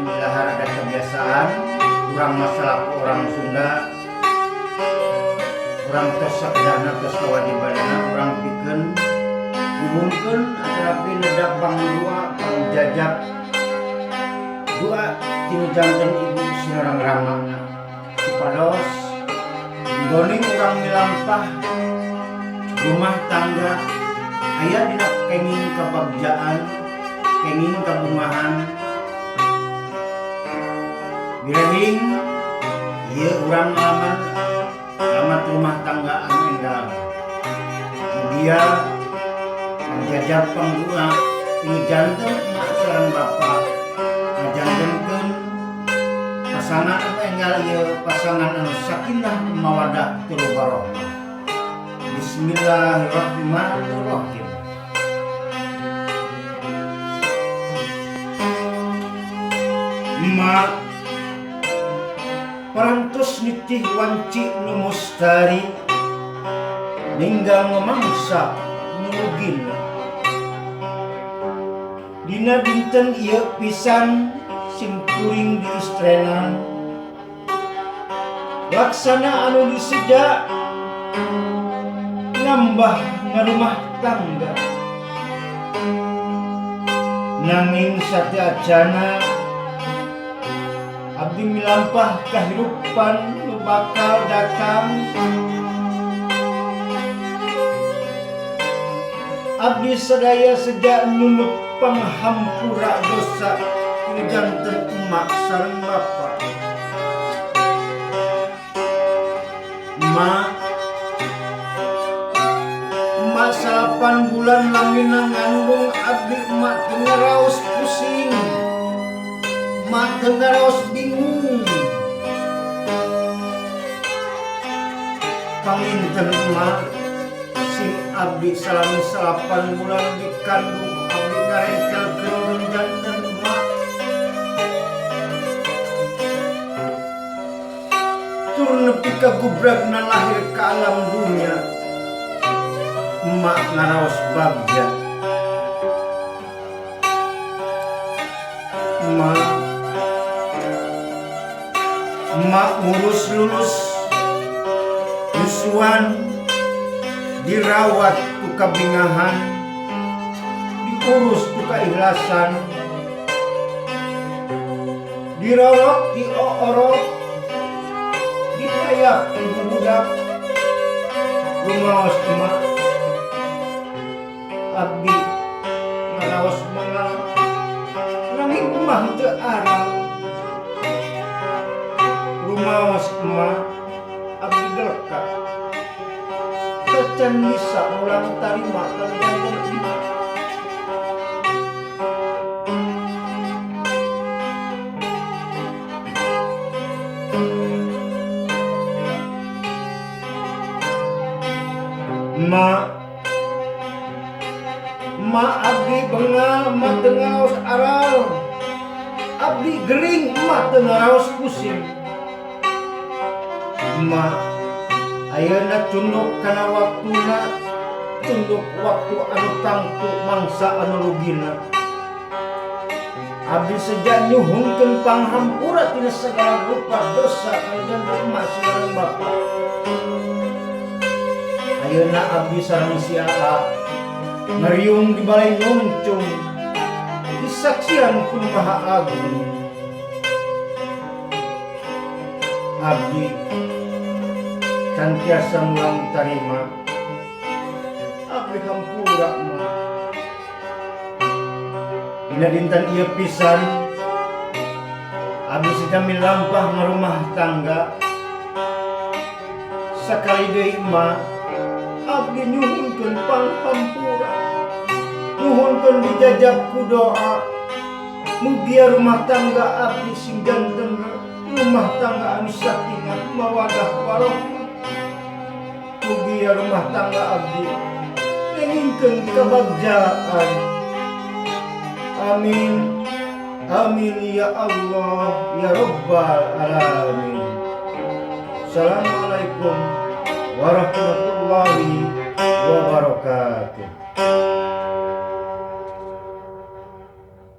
Ilahar ada kebiasaan urang masalah orang Sunda, urang tos sakedahna, tos kewajibanana urang pikeun nyuhunkeun atanapi nedap pangdua, pangjajab doa tinu janten ibu sinareng ramana supados nggoning urang milampah rumah tangga aya dina kenging kebagjaan, kenging kabungahan. Mirehing ieu urang ngalaman alamat rumah tangga anu enggal. Mugia pangjajab pangdua tinu janten emak sareng bapa ngajantenkeun pasangan anu enggal ieu, pasangan anu sakinah mawadah tur warahmah. Bismillahirrahmanirrahim. Emak parantos nitih wanci nu mustari, ninggal mamangsa nu rugina. Dina dinten ieu pisan sim kuring diistrenan, laksana anu diseja nambah ngarumah tangga. Nanging sateuacana abdi milampah kahirupan nu bakal datang. Abdi sadaya seja nyunut panghampura dosa tinu janten emak sareng bapa. Emak, emak 9 bulan lamina ngandung abdi, emak teu ngaraos pusing, emak teu ngaraos bingung. Panginten emak, sing abdi salami 9 bulan dikandung abdi ngarengkelkeun janten emak tur nepi ka gubragna lahir ka alam dunya, emak ngaraos bagja. Emak, emak ngurus lulus nyusuan, dirawat ku kabingahan, diurus ku keikhlasan, dirorok diorok, dipayak ku budak. Rumaos emak, abdi ngaraos mangal nanging emak teu aral. Rumaos emak, abdi deleka tacan bisa mulang tarima kalian emak. Emak, emak, abdi bengal, emak teu ngaraos aral. Abdi gering, emak teu ngaraos pusing. Emak, ayeuna tunduk kana waktuna, tunduk waktu anu tangtu mangsa anu rugina. Abdi seja nyuhunkeun panghampura tina segala rupa dosa kalian emak sareng bapa. Ayeuna abdi sareng si Aa ngariung di balai nyungcung, disaksian ku Maha Agung. Abdi can tiasa mulang tarima. Abdi hampura, mah. Dina dinten ieu pisan abdi seja milampah ngarumah tangga. Sakali deui mah, abdi nyuhunkeun panghampura, nyuhunkeun dijajab ku doa. Mugia rumah tangga abdi sing janten rumah tangga anu sakinah mawadah warahmah. Mugia rumah tangga abdi ngengingkeun kebagjaan. Amin amin ya Allah ya Rabbal alamin. Assalamualaikum warahmatullahi wabarakatuh.